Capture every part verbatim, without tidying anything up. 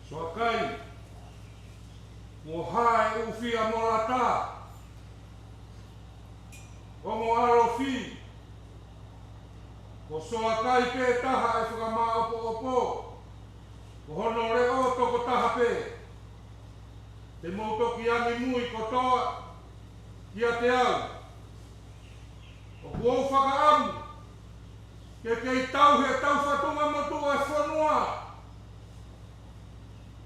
Soakai, mo hae ufia mo lata, ongo ʻalofi, ko Soakai pē taha ʻe fakamāʻopoʻopo, ko hono leʻo tokotaha pē. Te mou toki angimui kotoa kiate au. ʻOku ou fakaʻamu ke kei tauhi ʻetau fatungamotuʻa e fonua.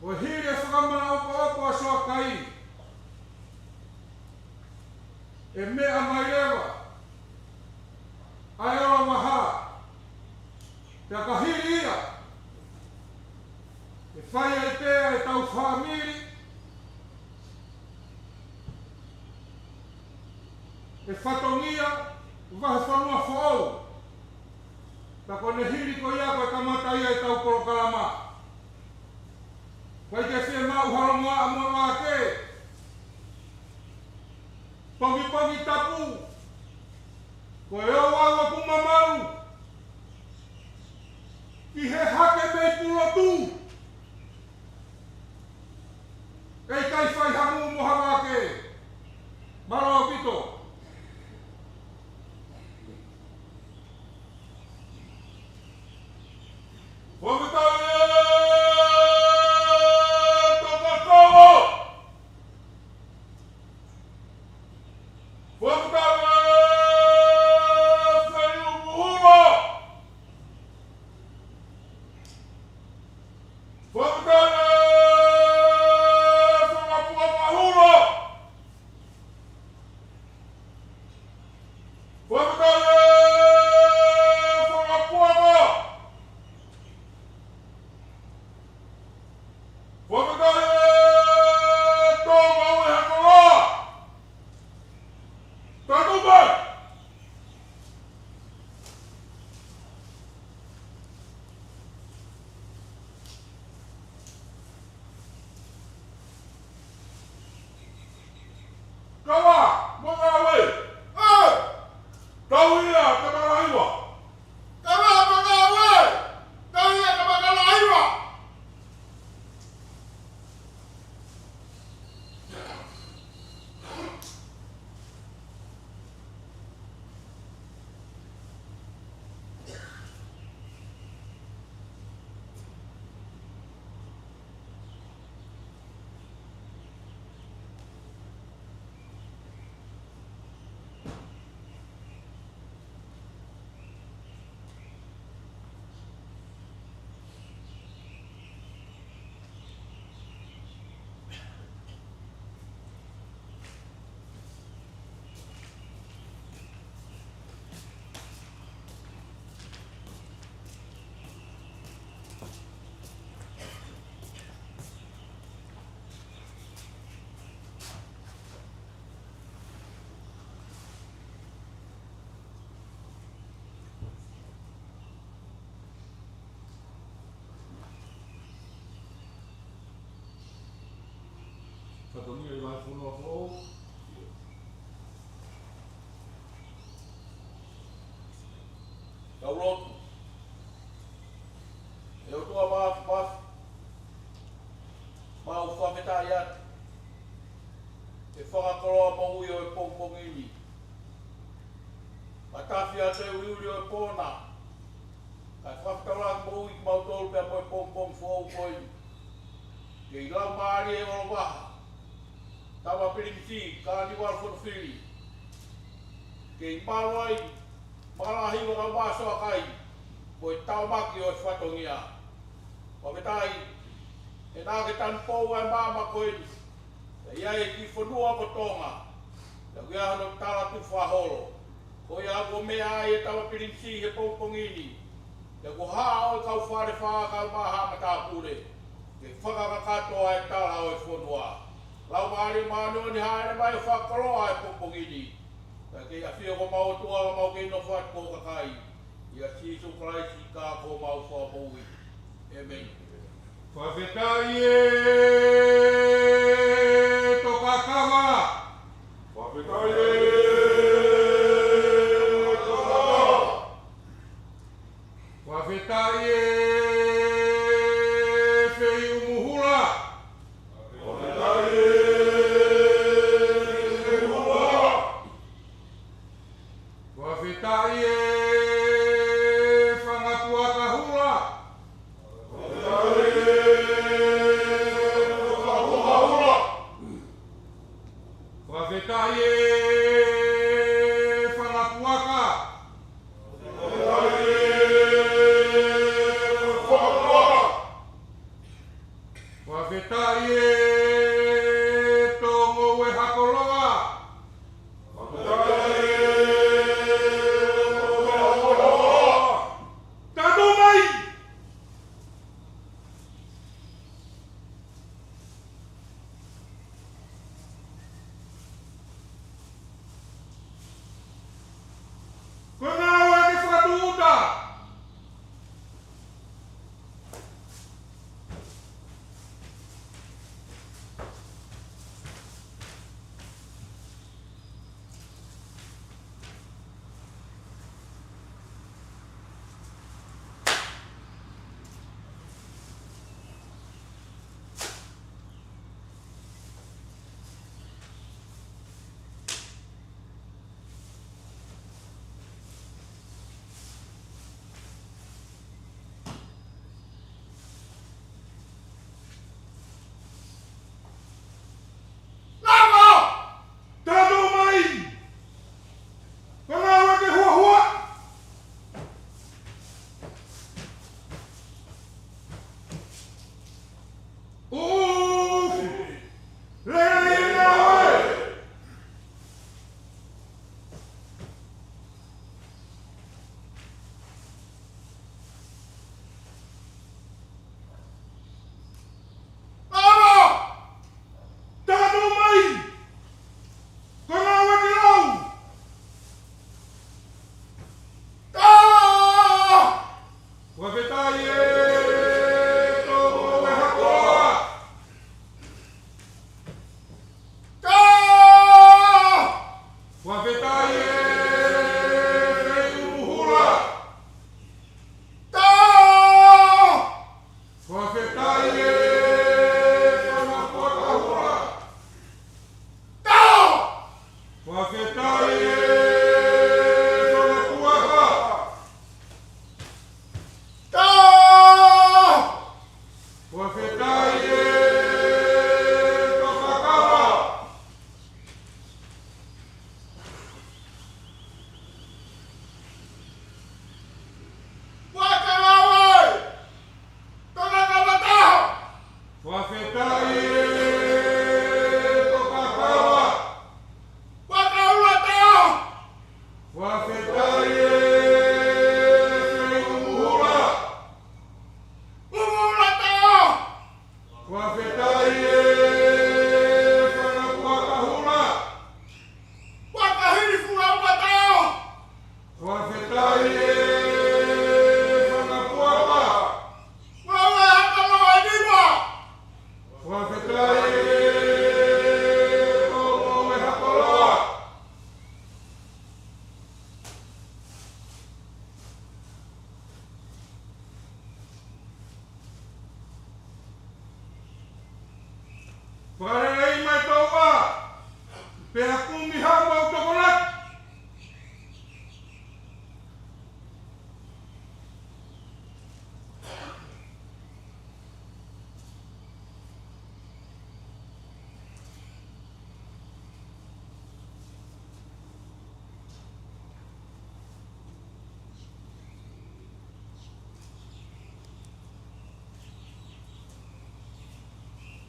ʻO hili e fakamāʻopoʻopo ʻa Soakai, ʻe meʻa mai leva ʻa e ʻOlo Vaha. Pea ka hili ia, ʻe fai ai pē ʻetau fāmili e fatongia vahefonua foʻou. Ka ko ʻene hili ko ia ko e kamata ia ʻetau polokalama. ʻIkai ke fiemaʻu ha longoaʻa mo e vake. Pongipongi Tapu, ko e ouau ʻoku mamalu ki he hake mei Pulotu. ʻE ʻikai fai ha ngū mo ha vake. Mālō ʻaupito. Fakafetaʻi e Tokakava. Fakafetaʻi e Feʻi ʻUmuhula. Fakafetaʻi e Fakapuakahula. Fakafetaʻi e Fakapuaka. Fakafetaʻi e Tonga ʻo e Hakoloa. Tatupe. Kava mo Ngāue. ʻE! Tauhi ia ke makalaiva. Kava mo Ngāue. Tauhi ia ke makalaiva. Fatongia ʻi he vahefonua foʻou. Tau lotu. ʻE ʻOtua Māfimafi, mau fakafetaʻi atu he fakakoloa moʻui ʻo e pongipongi ni. Matafi atu e uliuli ʻo e pō na, kae fakafetaulaki moʻui kimautolu pea mo e pongipongi foʻou ko eni. Kei laumālie e ʻOlo Vaha, Tama Pilinisi Kānivalu Fonofili, kei malu ai Makalahiva kae ʻumaʻā Soakai, ko e tauʻaki ʻo e fatongia. Fakafetaʻi, he naʻa ke tanupou ʻa e maama ko eni, ʻi ai e kiʻi fonua ko Tonga, ʻoku ʻi ai hono tala tufa holo. Ko ia kuo meʻa ai e Tama Pilinisi he pongipongi ni, pea kuo haʻu e kau Falefā kae ʻumaʻā Haʻa Matāpule ke fakakakato ʻa e tala ʻo e fonua. Laumālie Māʻoniʻoni, hāʻele mai ʻo fakakoloa e pongipongi ni. Kae kei ʻafio ko homau ʻOtua, mau kei nofo atu ko ho kakai. ʻIa Sīsū Kalaisi ko homau Fakamoʻui. ʻĒmeni. Fakafetaʻi e Tokakava. Fakafetaʻi e Tokakava. Fakafetaʻi e Feʻi ʻUmuhula. Fakafetaʻi e fanga puaka hula. Fakafetaʻi e fanga puaka. Fakafetaʻi e tō ngoue ha koloa. Tatou mai. Ko e ngāue ke fakatūʻuta. Lava! Tatou mai! Ko e ngāue ke huahua. ʻUfi! Lelei e ngāue! Lava! Tatou mai! Ko e ngāue ke lau! Ka! Fakafetaʻi e tō ngoue ha koloa. Ka! Fakafetaʻi e feʻumu hula. Ka! Fakafetaʻi e fanga puaka hula. Ka! Fakafetaʻi e fanga puaka. Ka! Fakafetaʻi e tokakava. Fakalawe! Tokakava taha! Fakafetaʻi e tokakava! Fakaula taha! Fakafetaʻi e feʻumu hula! ʻUmu hula taha! Fakafetaʻi e fanga puaka hula! Fakahili fula ua taha! Fakafetaʻi e fanga puaka! Fula ua ha koloa ʻe nima! Fakafetaʻi e tō ngoue ha koloa! Fakalelei mai tō ua, pea kumi ha mau tokonaki.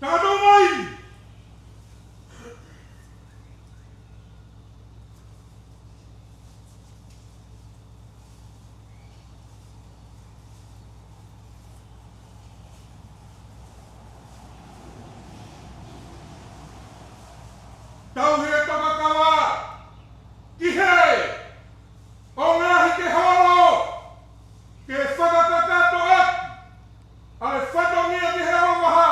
Tatou mai! Tauhi e tokakava ki hē ʻo ngaohi ke holo, ke fakakakato ʻaki ʻa e fatongia ki he ʻalovaha.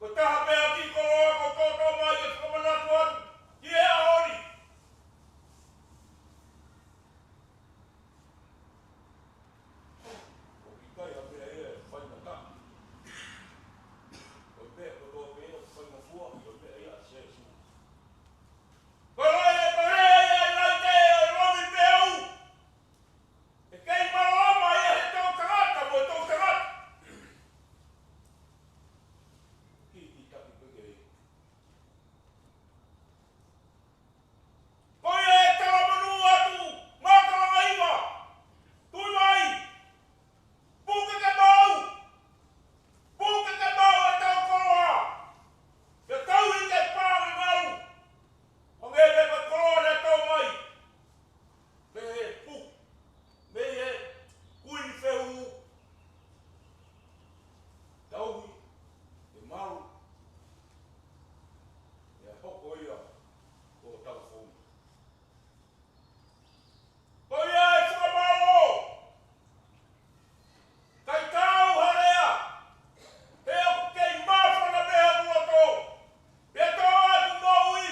Ko e taha pē ʻa e kiʻi koloa kuo tō mai ke fakamanatu atu ki he ʻaho ni. ʻOku ʻikai ha meʻa ia ʻe faingataʻa. Ko e meʻa kotoa pē ia ʻoku faingofua ʻi he meʻa ʻia Sīsū. Ko e lea, ko e lea ia ʻa e Laumālie ʻo e lomi peau. ʻE kei mālōlō mai ʻa e toʻutangata mo e toʻutangata. Ki, ki taki peke. Ko ia ʻe talamonū atu, Makalangaiva. Tui mai. Puke ke mau. Puke ke mau ʻetau koloa. Ke tauhi ke pā ke mau. ʻO ngē pē ko e koloa naʻe tō mai mei he pu, mei he kuini fehuhu. Tauhi ke malu, ʻe hoko ia ko hotau founga. Ko ia e fakamālō. ʻIkai tau haleʻa, he ʻoku kei māfana pē hoku loto, pea tō ʻeku moʻui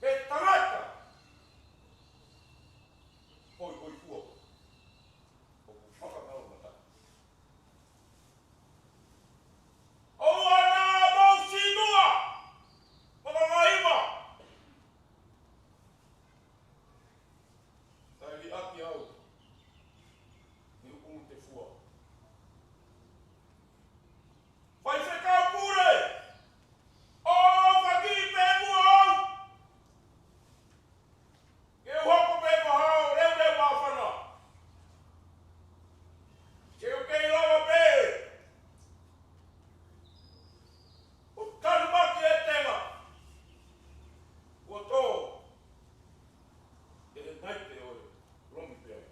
he tangata hoihoifua ʻoku fakamālō mata. ʻOua naʻa mou sītuʻa, Makalangaiva. Kae liʻaki au ʻi he ʻulu tefua. Faifekau Pule, ʻo faki pē muʻa au. Ke u hoko pē ko ha leuleu māfana. Ke u kei lava pē ʻo tanumaki e tenga kuo tō ʻe he naipe ʻo e lomi peau.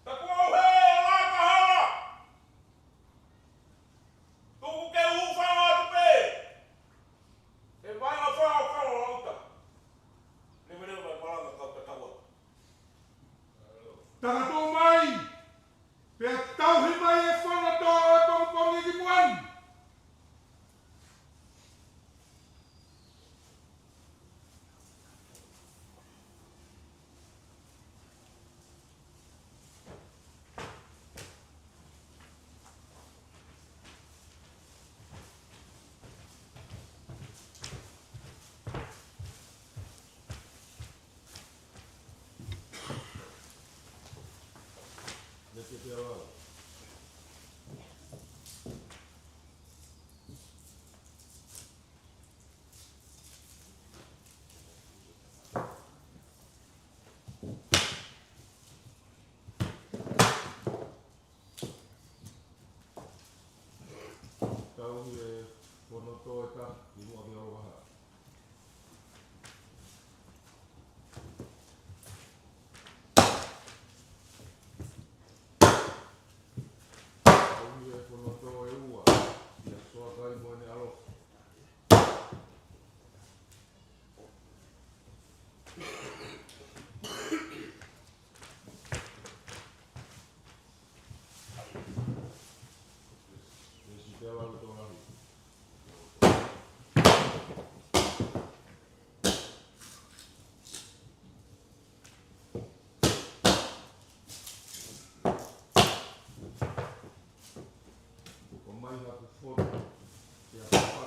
Ka kuo u hē ʻo laka hala. Tuku ke u hūfanga atu pē he vaʻinga fā ʻo Kalolauta. Leveleva e malanga kau tatau atu. Takatuʻu mai, pea tauhi mai e fono tō ʻo e pongipongi ki muʻa ni. Tauhi e fono tō ʻe taha ʻi muʻa ki ʻAlovaha. Tauhi e fono tō ʻe ua, ʻia Soakai mo ʻEne ʻAlofi. ʻOmai haku fono, pea hapa.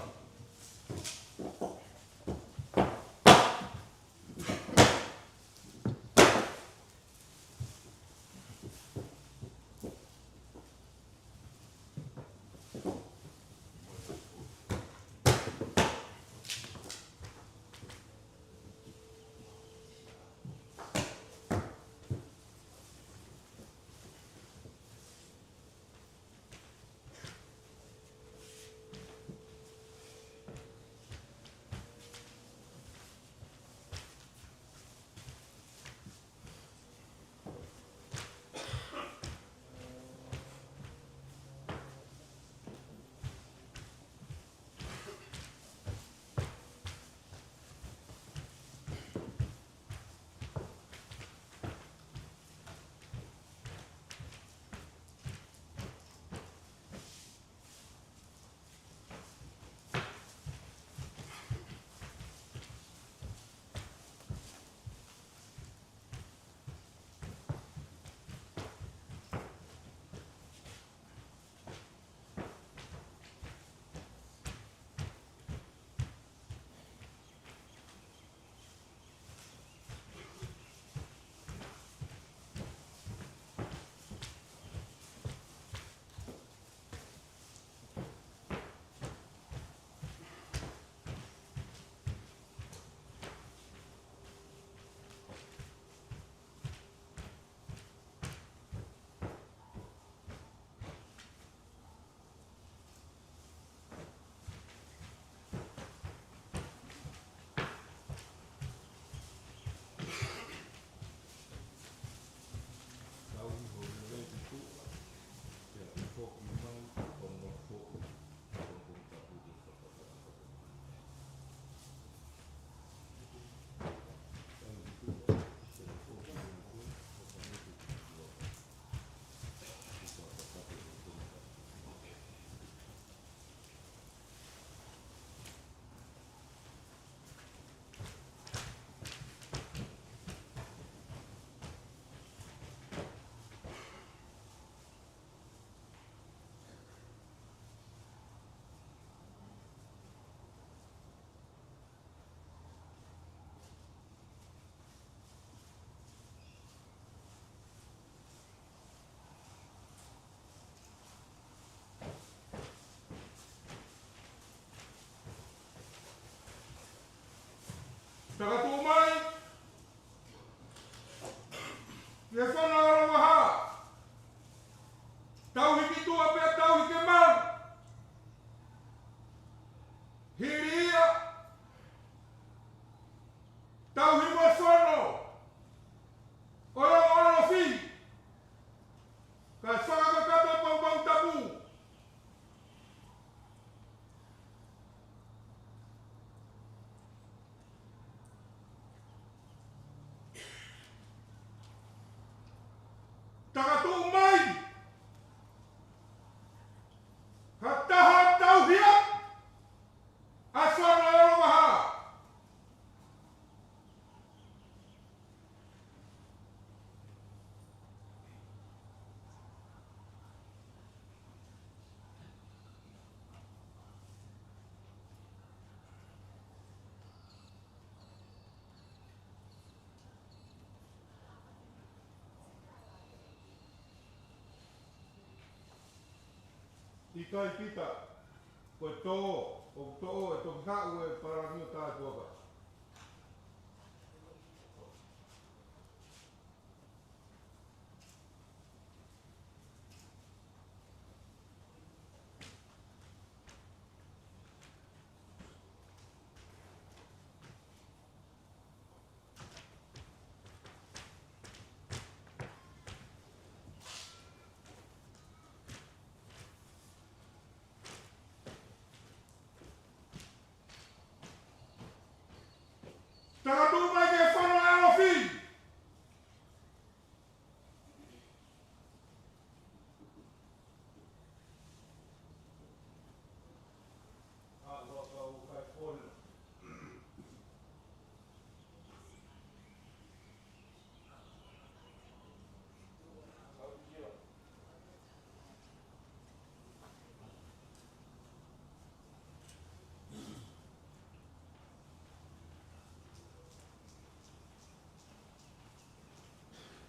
ʻIkai Pita, ko e tō, ʻoku toʻo e toki haʻu e pālangi ʻo Tāpuaka. Takatuʻu mai ke fana ʻalofi.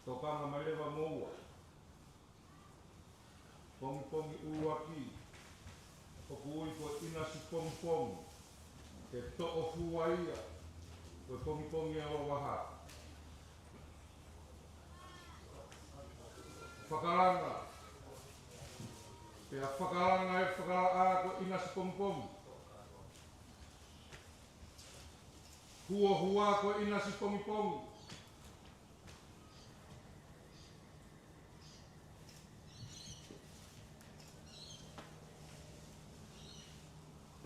Tokanga mai leva mo ua. Pongipongi ʻuluaki, ʻoku ui ko ʻInasi Pongipongi, ke toʻo fua ia, ko e pongipongi ʻo e vaha. Fakalanga, pea fakalanga e fakalaʻā ko ʻInasi Pongipongi. Huohua ko ʻInasi Pongipongi.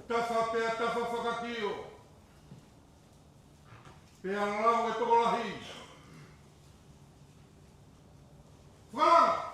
Tafa pea tafa fakakio. Pea lau e tokolahi. Fakalanga.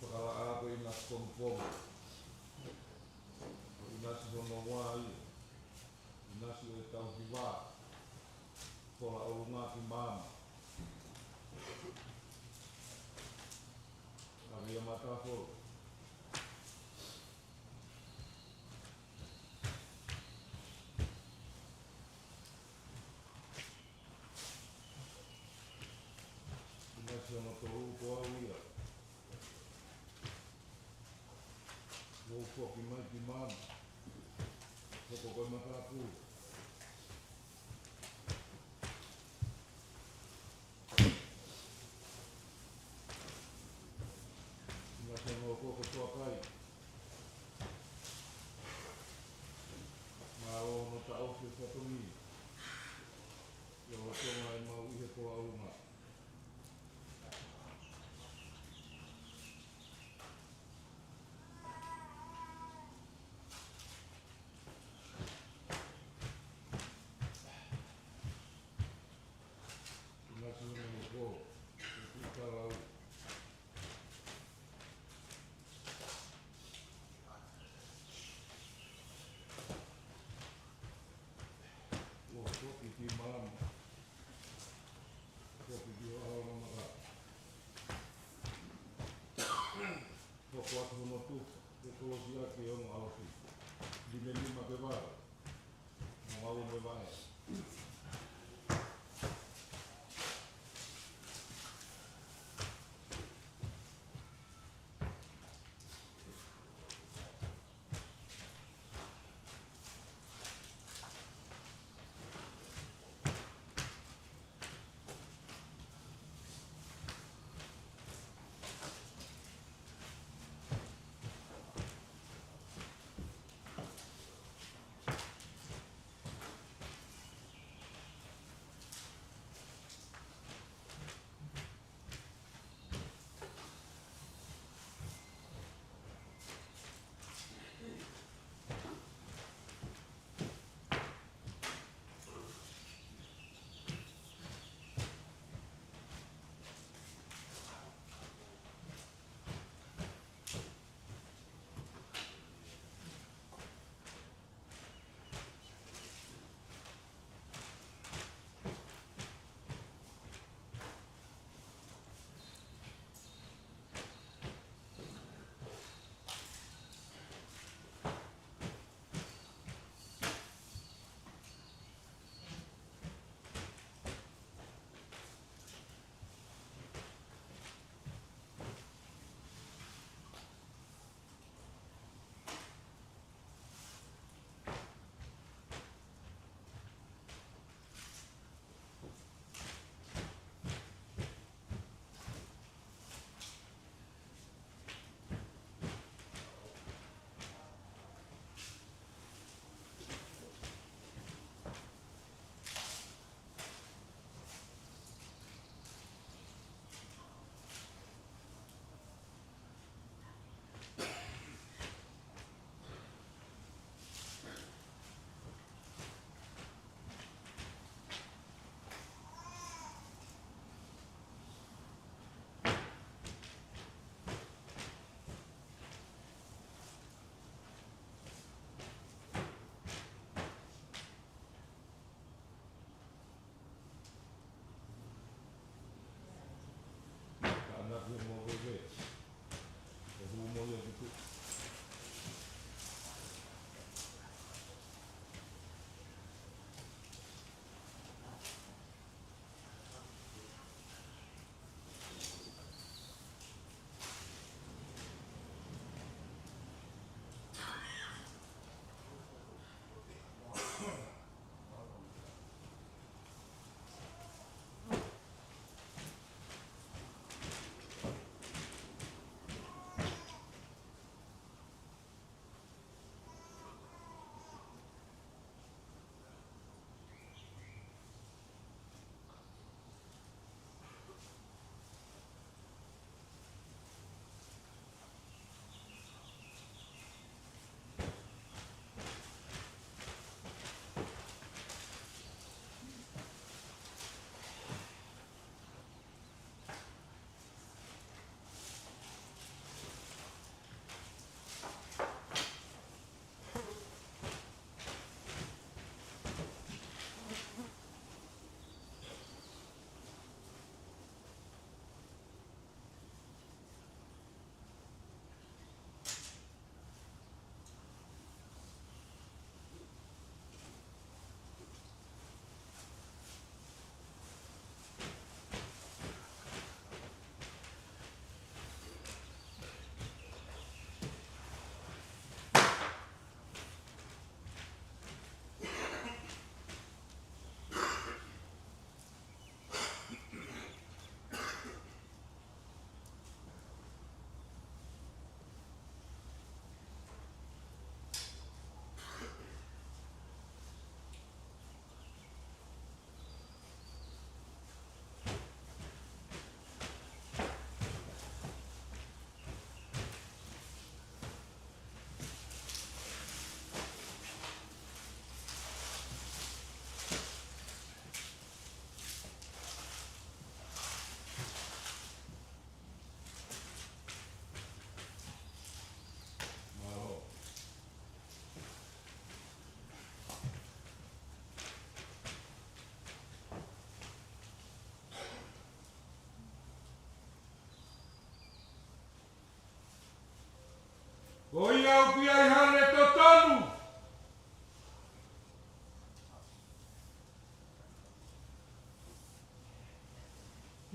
Fakalaʻā ko ʻInasi Pongipongi. Ko ʻInasi hono ua ia. ʻInasi ʻo e tauhi vā. Pola ʻolunga ki maama. ʻAvia matafolo. ʻInasi hono tolu ko au ia. ʻOku foki mai ki Maama, hoko ko e matāpule. ʻInasi ange ʻo koko Tuʻakai, naʻa ō ʻo taʻofi e fatongia ʻi he lotolotonga ʻemau ʻi he poa ʻolunga. ʻInasi ange ʻo koko Tuʻakai, ʻo foki ki Maama, foki ki Oʻahu Nāmaka. Hoko atu hono tufa, ke kolosi ʻaki e ongo ʻalofi. Nime nima ke vale. Mo mau me vae.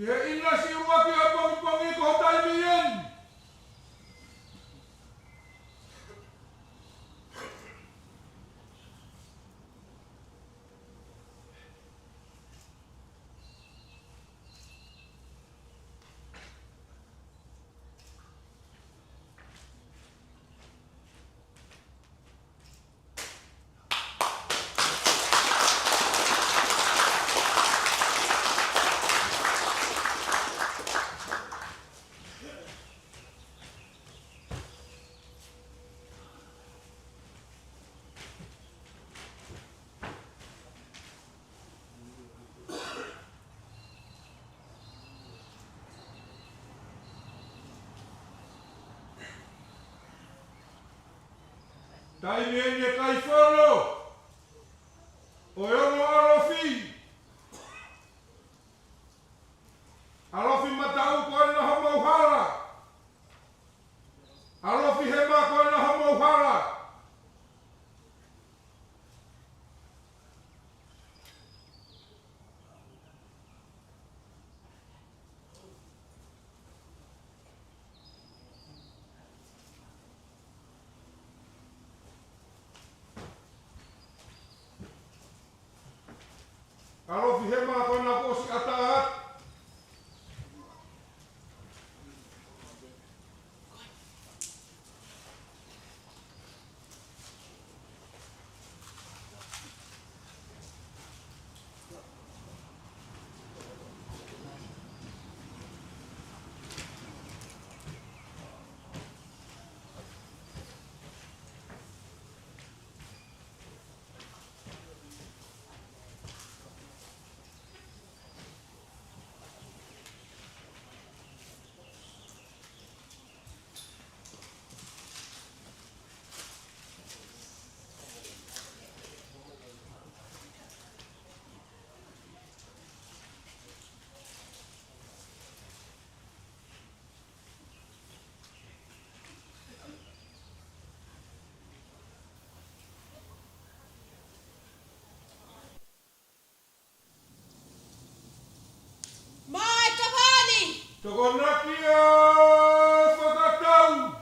Ki he ʻinasi ʻuluaki ʻo e pongipongi, ko e taimi eni. Taimi eni, ʻe Kaifono, ʻo e ongo ʻalofi. ʻAlofi Mataʻu, ko ena homou hala. ʻAlofi Hema, ko ena homou hala. ʻAlofi Hema, ko ena kuo ʻosi ʻatā atu. Mai, Tavani! Tokonaki ʻa Fakatau!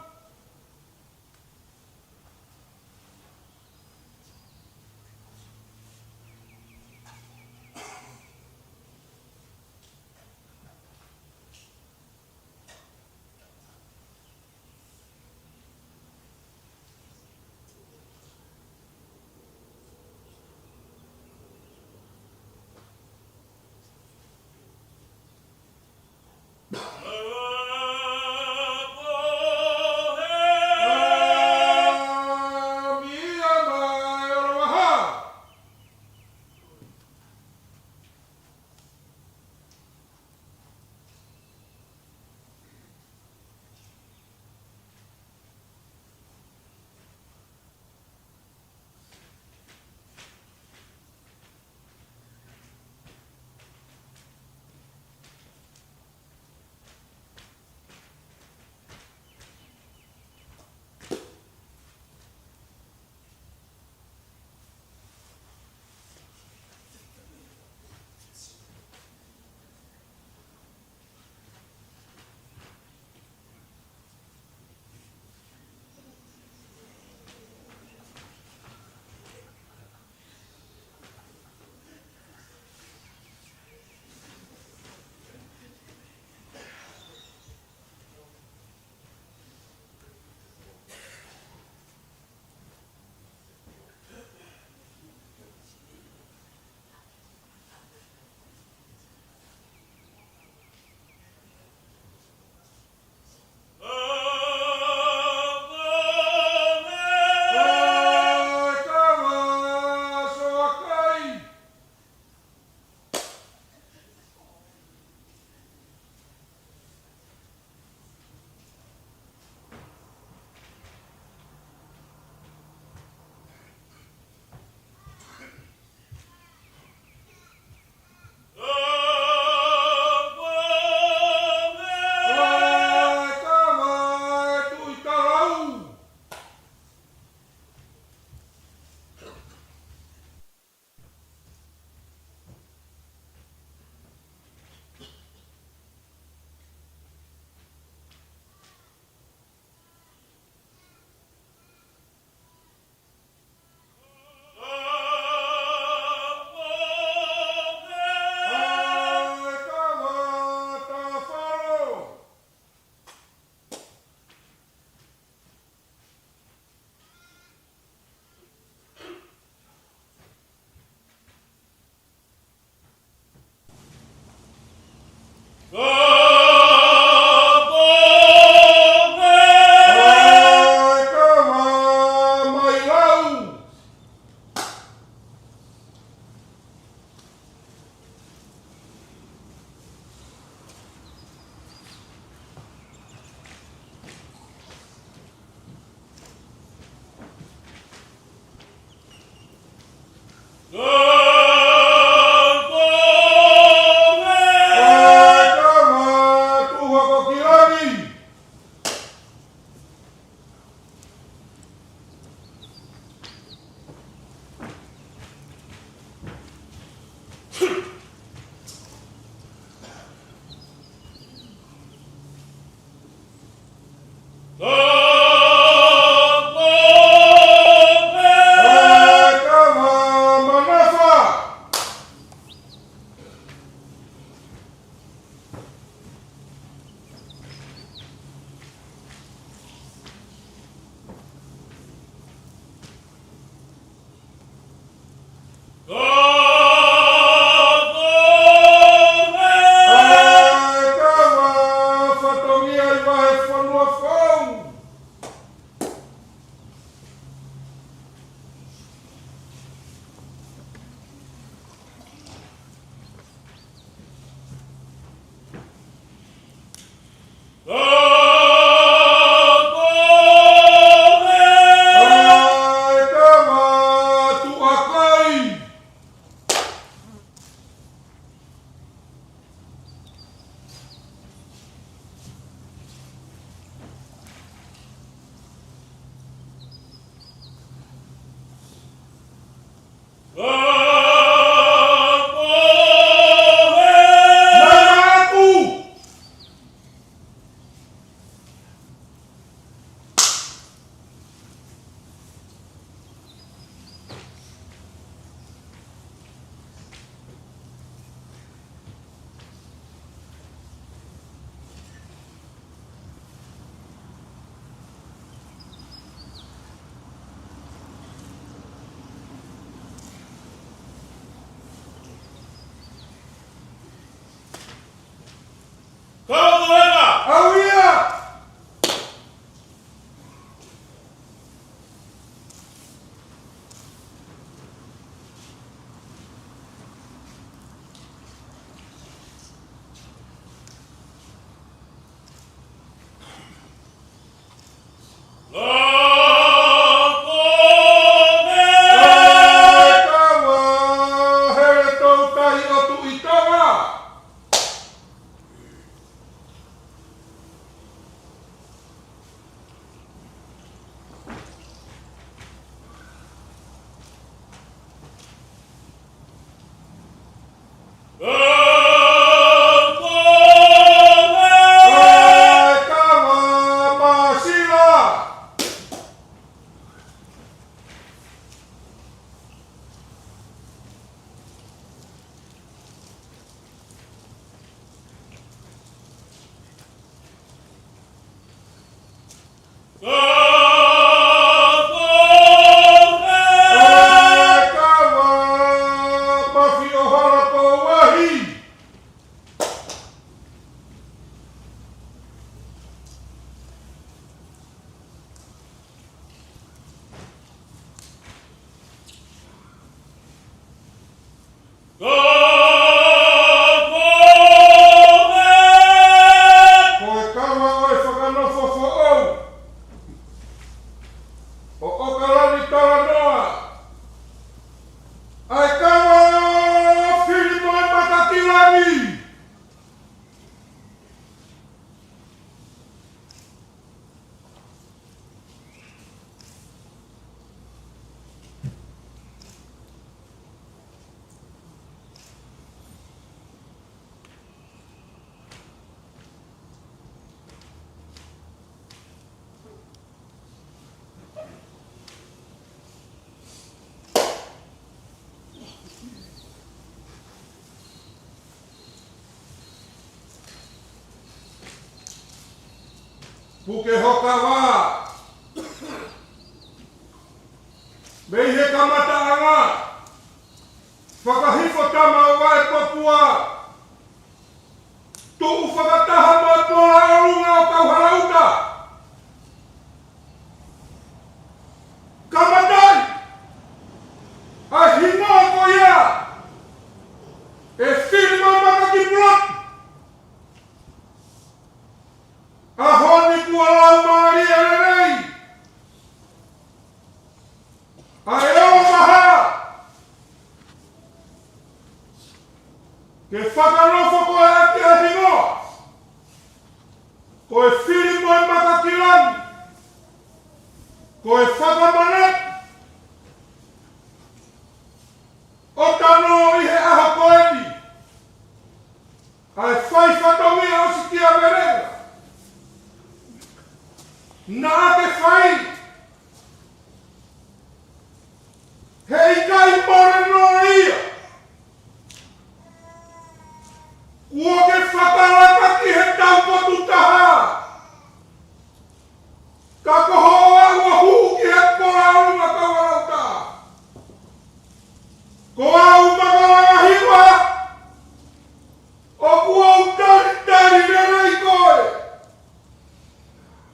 Puke Hokavā, mei he kamataʻanga, fakahifo tama ʻo Vaipopua, tuʻu fakataha mo e pola ʻolunga ʻo Kauhalauta. Kamataʻi ʻa e hingoa ko ia ʻe Filimui Makakipulot. ʻAho ni kuo lau mālie lelei ʻa e ʻOlovaha ke fakanofo ko ē ʻaki ʻa e hingoa ko e Filimui Makakilani, ko e fakamanatu ʻo tano ʻi he ʻaho ko eni ʻa e fai fatongia ʻo Sikia Velenga. Naʻa ke fai, heʻikai mole noa ia, kuo ke fakalaka ki he taupotu taha, ka ko hoʻo aʻu ʻo hū ki he pola ʻolunga Kauhalauta. Ko au Makalavahiva, ʻoku ou talitali lelei koe,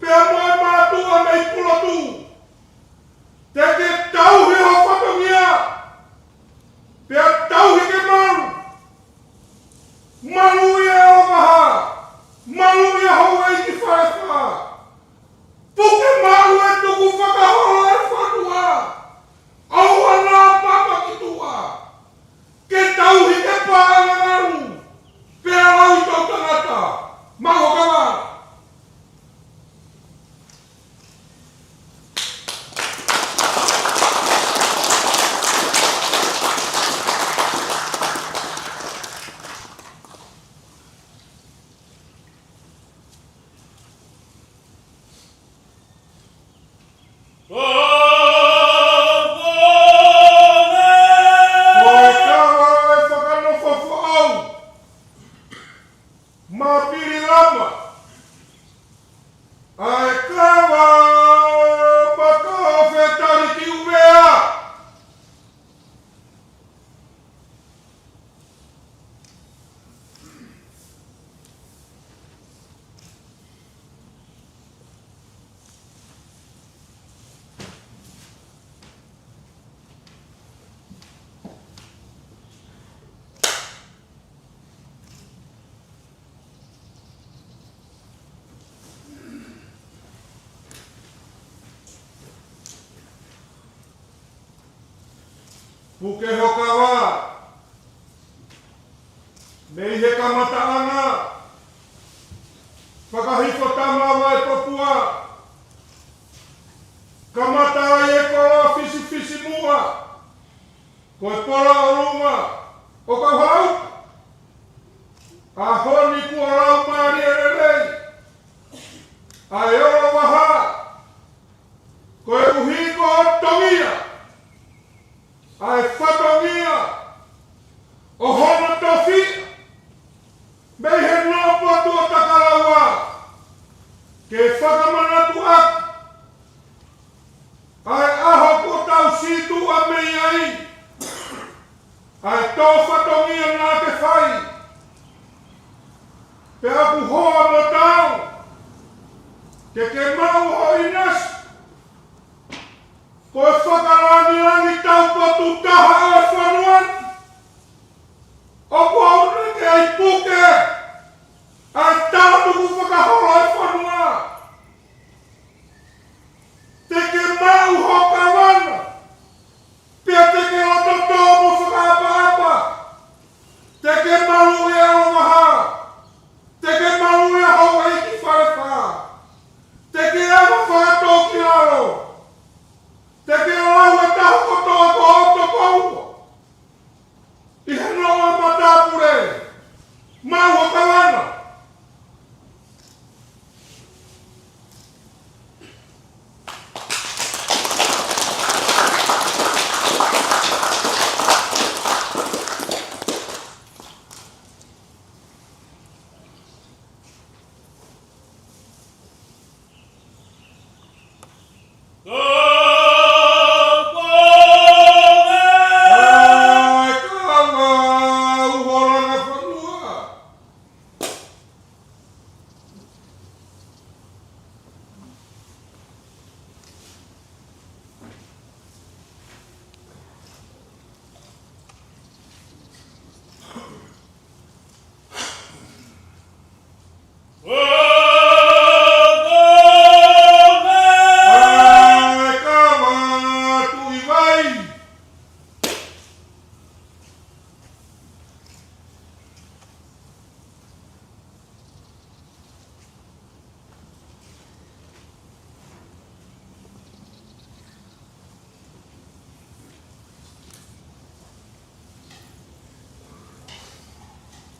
pea mo e mātuʻa mei Pulotu, te ke tauhi ho fatongia, pea tauhi ke malu. Maluʻi e ʻOlovaha, maluʻi ʻa Houʻeiki Falefā. Puke maʻu e tukufakaholo ʻo e fonua, ʻoua naʻa papa ki tuʻa. Ke tauhi ke paʻanga ngalu, pea lau ʻi tau tangata. Maʻu Hokavā. Ko e kava ʻe fakanofo foʻou, mapili lama ʻa e kava maka ʻo Fetali ki ʻUvea. Puke Hokavā, mei he kamataʻanga, fakahifo tama ʻo Vaipopua, kamata ai e koloa Fisifisimuʻa, ko e pola ʻolunga ʻo Kauhalauta. ʻAho ni kuo lau mālie lelei ʻa e ʻOlovaha, koeʻuhi ko e tongia ʻa e fatongia ʻo hono tofiʻa mei he noʻopotu ʻo Takalaua, ke fakamanatu ʻaki ʻa e ʻaho kuo tau sītuʻa mei ai, ʻa e tō fatongia naʻa ke fai. Pea ʻoku hoa mo taau ke ke maʻu ho ʻinasi ko e fakalāngilangi taupotu taha ʻo e fonua ni. ʻOku ou lele ke ʻai puke ʻa e tala tukufakaholo ʻo e fonua. Te ke maʻu ho kavana, pea te ke loto tō mo fakaʻapaʻapa. Te ke maluʻi e ʻOlovaha. Te ke maluʻi ʻa Houʻeiki Falefā. Te ke ʻalu fakatōkilalo. Te ke lau e taha kotoa ko hoʻo toko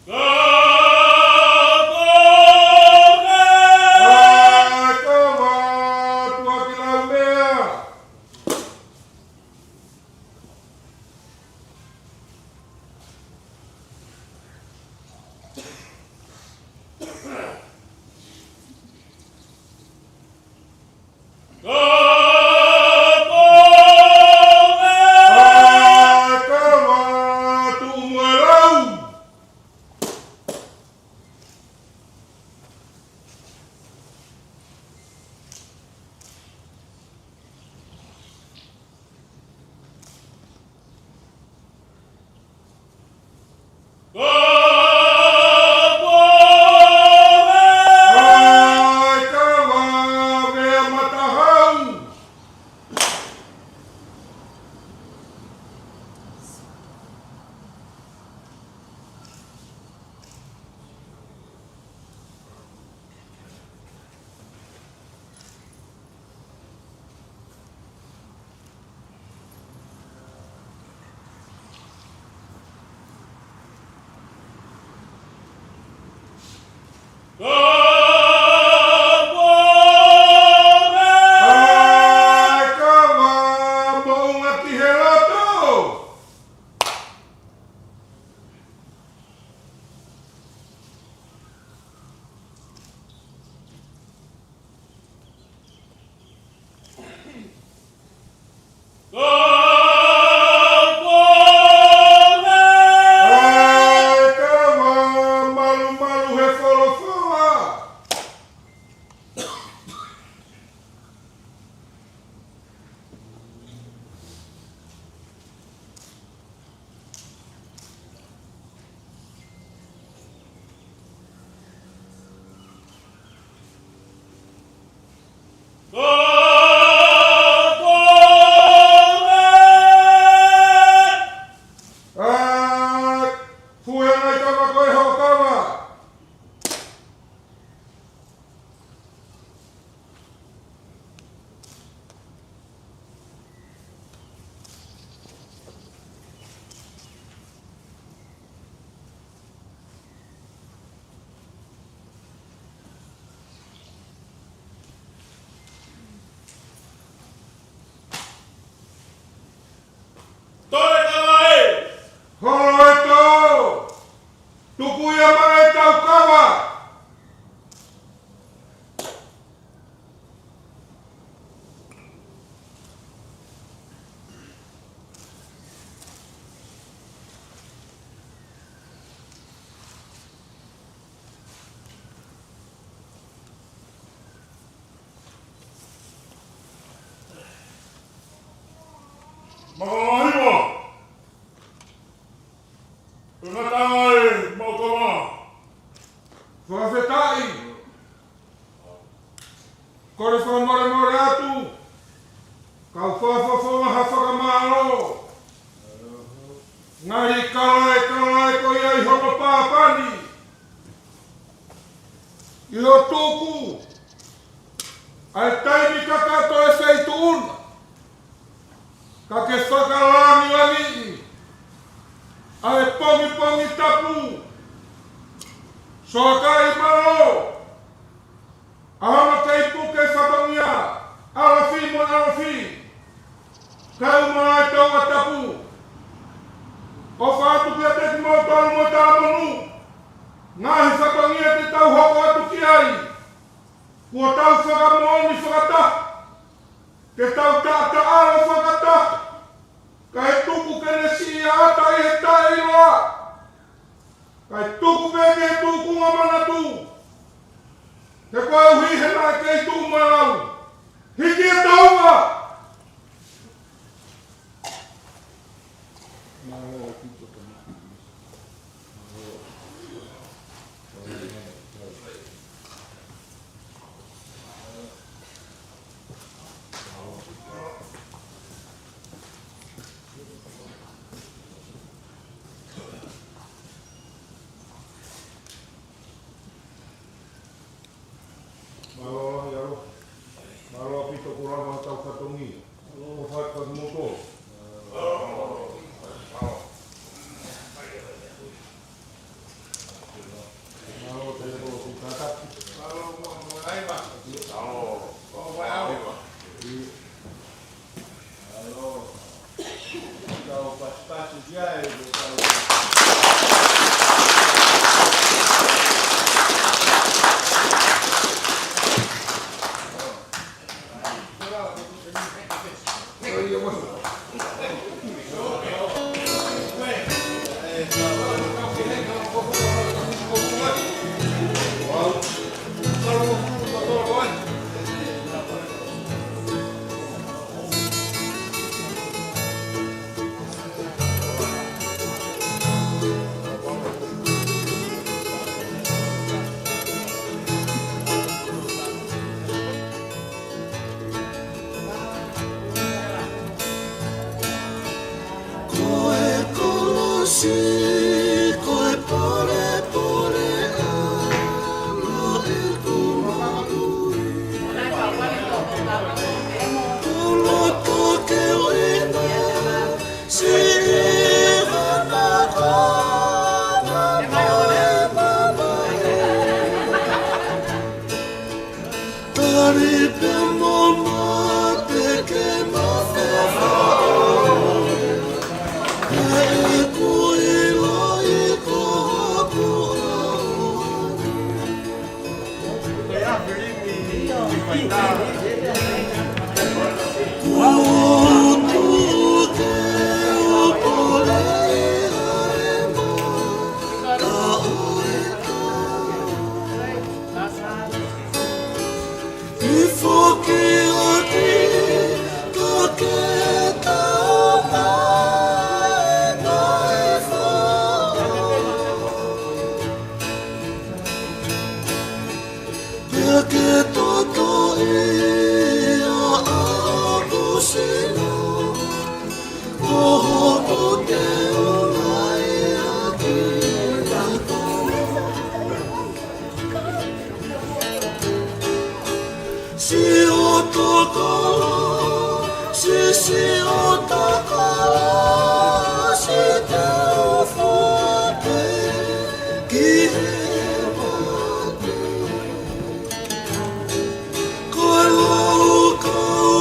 Ka kone! ʻAi kava, tuʻa ki lau meʻa. Ka kone! ʻAi kava, tuʻu mo e lau. Ka kone! ʻAi kava, meʻa matahau. Ka kone! ʻAi kava, moʻunga ki he loto. Ka kone! ʻAi kava, malumalu he folofola. Ka kone! ʻAi, fue ngai kava ko e hoʻo kava. Toe kava ē! Holo e tō! Tuku ia mai ʻetau kava! Makalahiva. Ngataʻanga ē, mau kava. Fakafetaʻi. Kole fakamolemole atu. Kau fakafofonga ha fakamālō. Ngaahi kalaʻekalaʻe ko ia ʻi hono pāpani. ʻI hoʻo tuku ʻa e taimi kakato e feituʻu na, ka ke fakalangilangiʻi ʻa e pongipongi tapu. Soakai mālō, ʻa hono kei puke fatongia, ʻalofi mo ʻalofi, kae ʻumaʻā e tauʻa tapu. ʻOfa atu kiate kimoutolu mo e talamonū, ngaahi fatongia te tau hoko atu ki ai, kuo tau fakamoʻoni fakataha, ke tau taʻataʻalo fakataha, kae tuku ke ne siʻi ʻata ʻi he taʻeʻiloa, kae tuku pē ke tuku ʻa manatu, he koeʻuhi he naʻe kei tuʻu mo e lau. Hiki e tauʻa! Mālō lahi ʻa e ʻalofi. Mālō ʻaupito ko e lava ʻetau fatongia. Mālō fai fai moto. Ko e kolosi, ko e polepole ʻa ʻeku moʻui. Ko loto ke ʻuhinga, siʻi hana kona mo e mamahi. Tali pea mo mate ke mafefa ʻoe, he ʻoku ou ʻiloʻi ko hoku ʻaho ni. Kuo u tuʻu ke u poleʻi ʻa e mata ʻo e tau. ʻI foki ʻaki ka ke tau mai mai fā. Pea ke totoʻi ʻa hoku sino, ko hoku teunga ia ki he tau. Siʻo tokolo, si siʻo tokolo, si te u fua pē ki he mate. Ko e laukau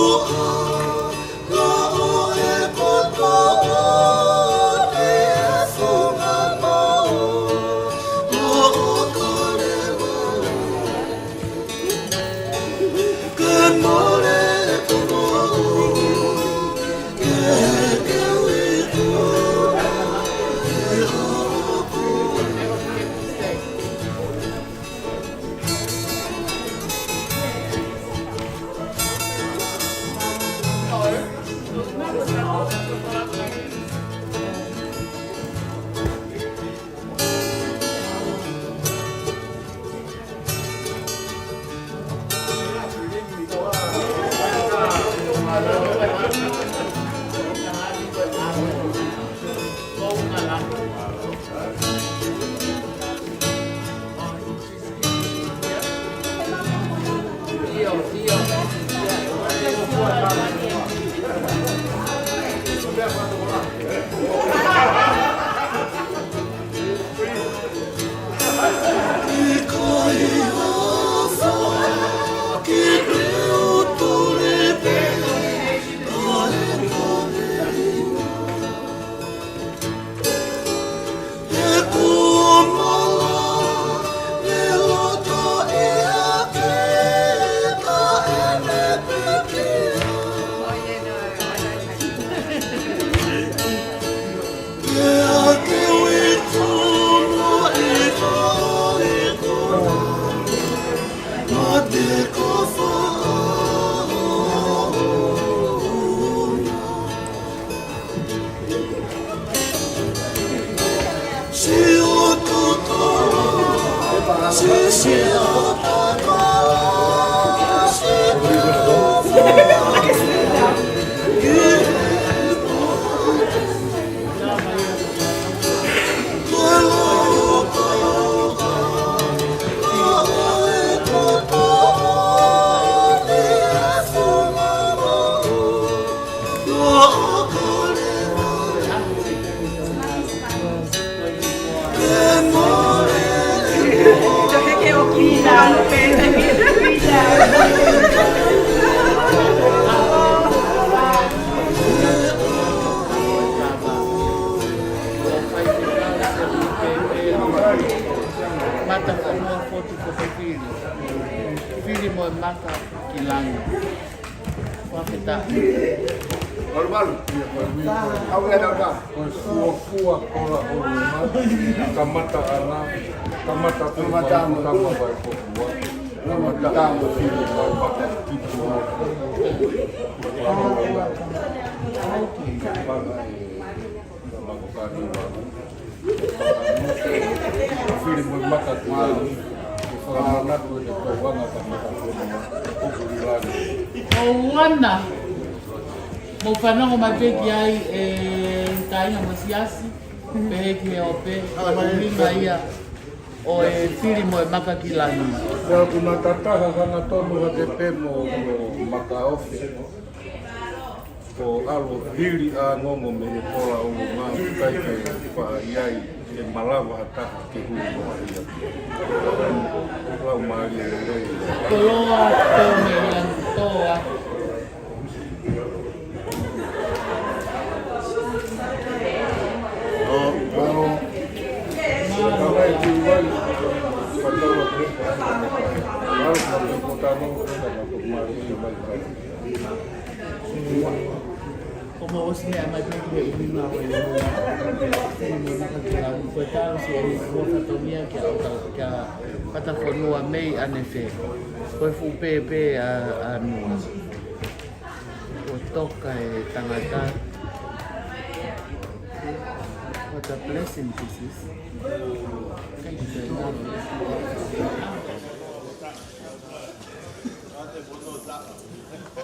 ʻa ʻo e kotoa ʻi he funga maʻu ʻo Kalevale. Ke mole ʻeku moʻui, ke ke uiku, ke ʻoku Ko e fili. Fili mo e maka ki langi. Fakafetaʻi. Malu, malu. Au ia tau tau. Ko e fuofua kola ʻulungaanga, kamata ʻana, kamata pē kamata mai, kamata mai ko fua. Kamata mai fili mo e maka ki langi. Fili mo e maka ki langi, ke fakamanatu e tauanga ka maka ki langi. ʻOku ʻi langi. ʻOua naʻa mou fanongo mai pē ki ai e kāinga mo siasi, pehē ki he ope, ko e ʻuhinga ia ʻo e fili mo e maka ki langi. Ia ʻoku na tataha hangatonu hake pē mo, mo Makaofi. Ko ʻAlo Hili ʻa Ngongo mei he kola ʻulungaanga, ʻikai ke faʻa ʻi ai e malava ha taha ke hui noa ia. Lau mālie lelei. Koloa tō mei langi tō atu. ʻO, ʻo, ʻo, ʻo, ʻo, Ko mo ʻosi meʻa mai pē ki he ʻuhinga ʻo e ʻulungaanga. Fili mo e maka ki langi, ko e tau si eni ua fatongia kia ʻOta, kia Patafonua mei ʻanefē. Ko e fuʻu pēpē ʻa, ʻa Nua. Kuo toka e tangata. What a blessing this is. Thank you very much.